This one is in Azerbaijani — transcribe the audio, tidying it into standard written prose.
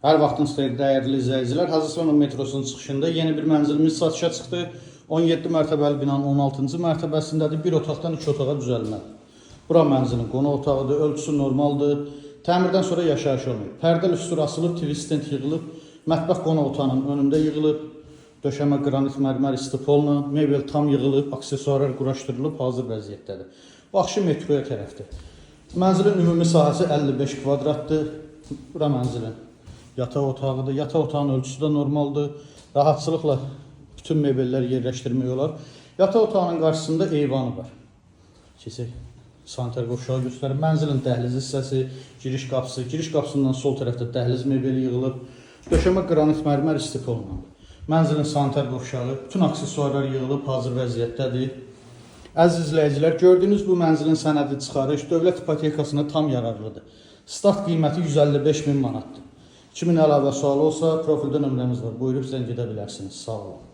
Hər vaxtınız xeyir, dəyərli izləyicilər. Hacı metrosunun çıxışında yeni bir mənzilimiz satışa çıxdı. 17 mərtəbəli binanın 16-cı mərtəbəsindədir. Bir otaqdan iki otağa düzəlmədir. Bura mənzilin qonaq otağıdır, ölçüsü normaldır. Təmirdən sonra yaşayış olmayıb. Pərdə lüstr asılıb, TV stand yığılıb, mətbəx qonaq otağının önündə yığılıb. Döşəmə qranit mərmər istipolla, mebel tam yığılıb, aksesuarlar quraşdırılıb, hazır vəziyyətdədir. Baxışı metroya tərəfdir. Mənzilin ümumi sahəsi 55 kvadratdır. Bura mənzilin yataq otağıdır. Yataq otağının ölçüsü də normaldır. Rahatçılıqla bütün mebellər yerləşdirmək olar. Yataq otağının qarşısında eyvanı var. Keçək sanitar qovşağı göstərir. Mənzilin dəhliz hissəsi, giriş qapısı. Giriş qapısından sol tərəfdə dəhliz mebeli yığılıb. Döşəmə qranit mərmər istifollanıb. Mənzilin sanitar qovşağı, bütün aksesuarlar yığılıb, hazır vəziyyətdədir. Əziz izləyicilər, gördüyünüz bu mənzilin sənədi çıxarış dövlət ipotekasına tam yararlıdır. Start qiyməti 155 min manatdır. Kimin əlavə sualı olsa, profildə nömrəmiz var. Buyurub zəng edə bilərsiniz. Sağ olun.